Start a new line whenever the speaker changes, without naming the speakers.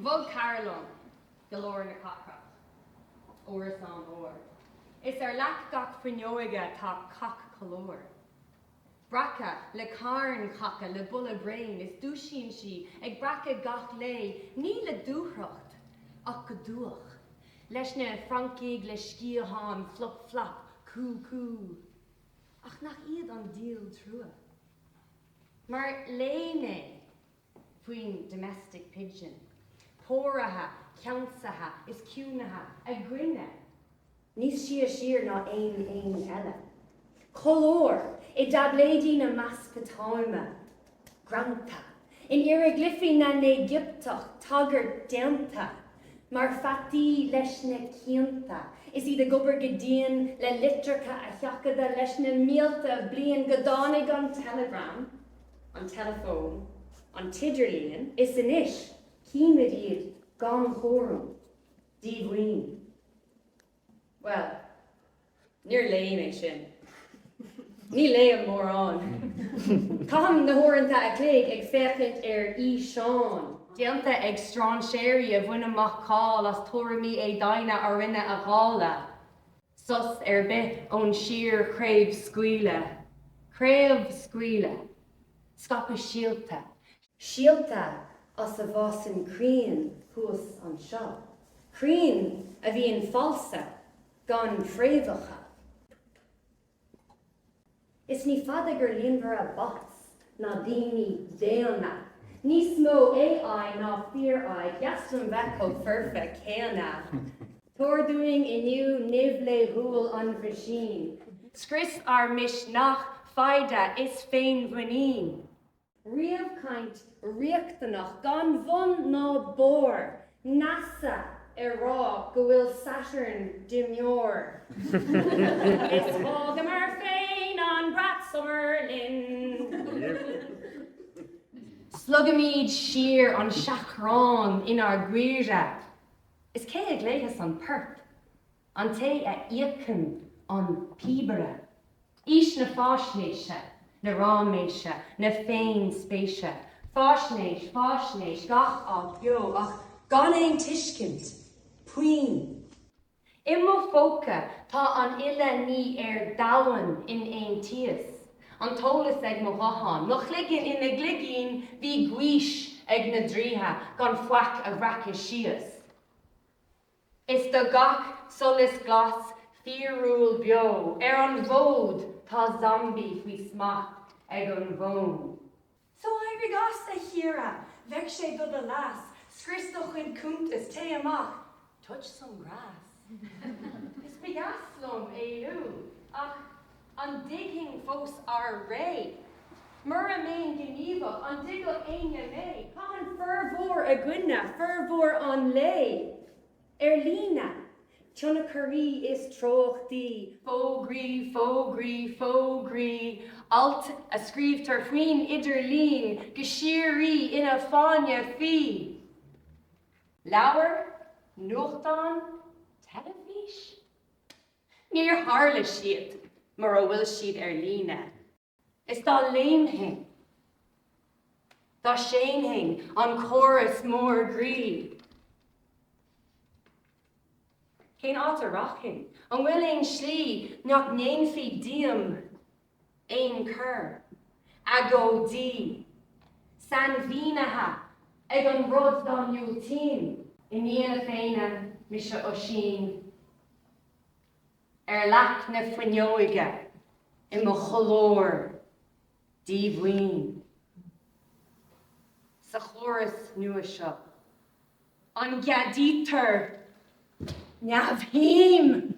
Bhog cara liom go lár na cathrach, árasán mór, is ar leac gach fuinneoige tá cac colúir. Breactha le cairn chaca le boladh bréan is dúisíonn sí ag breacadh gach lae, ní le dúthracht ach go dúch, leis na francaigh le sciatháin flop flap cú cú. Ach nach iad an díol trua? Mar léigh mé faoin domestic pigeon, póraithe, ceansaithe is ciúnaithe againne. Níos sia siar ná aon éan eile. Colúr i dtaibléidí na Measpatáime. Greanta in iairiglifí na nÉigipteach, tagairt déanta mar pheataí leis na cianta is iad ag obair go dian le litreacha a sheachadadh leis na mílte bliain go dtáinig an teileagram, an teileafón, an t-idirlíon is anois címid iad gan chúram, díomhaoin. Bhuel, níor léigh mé sin. Ní léim mórán. Caithim na huaireanta a chloig ag féachaint ar fhíseáin. Déanta ag strainséirí a bhain amach cáil as tuairimí éadomhaine orainne a dháileadh. Sos ar bith ón síor-chraobhscaoileadh. Craobhscaoileadh. Scaipeadh síolta. Síolta as a bhfásann crainn thuas anseo. Crainn a bhíonn falsa, gan fréamhacha. Is ní fada gur líonmhaire bots ná daoine daonna. Níos mó AI ná fíor-aghaidh, dheas liom bheith chomh foirfe céanna. Tabhair dúinn inniu nimh laethúil an mheaisín. Scrios ár misneach, foighde is féinmhuinín. Ríomhchaint riachtanach gan bhun ná barr, NASA ag rá go bhfuil Saturn de mheabhair. Is fágamar féin an brat summer linn. Slogaimid siar an seachrán inár gcaoire. Is cé a ghléas an port? An té a íocann an píobaire. Aois na fáisnéise, na ráiméise, na féinspéise. Fáisnéis, fáisnéis, gach áit beo ach gan aon tuiscint. Puinn. I mo phóca tá an uile ní ar domhan in aontíos. An t-eolas ag mo ghuthán, mo chloigeann ina gcloigín, bhí gaois ag na draoithe gan faic a bhreacadh síos. Is do gach solas glas fíorúil beo ar an bhfód tá zombie faoi smacht ag an bhfón.
So éirigh as, a Chiara, bheadh sé do do leas, scrios do chuid cuntas, téigh amach,
touch some grass. Is ba dheas liom éalú, ach an dtuigfinn fós ár ré? Mura mbeinn gníomhach, an dtuigfeadh éinne mé?
Caitheann formhór againne formhór an lae ar líne, tionchairí is treochtaí.
Fógraí, fógraí, fógraí, ailt a scríobhtar faoin idirlíon go síoraí ina fáinne fí. Leabhair, nuachtáin, teilifís? Níor tharla siad mura bhfuil siad ar líne. Is dá léimfinn, dá séanfainn an córas mór groí, cén áit a rachainn? An bhfuil aon slí nach ndéanfaí díom aon chor? Agóidí, sainmhínithe ag an rud dá ndiúltaím. I ndiaidh na Féinne, mise Oisín. Ar leac na fuinneoige i mo cholúr díomhaoin. Sa chóras nua seo, an gceadaítear neamhshuim?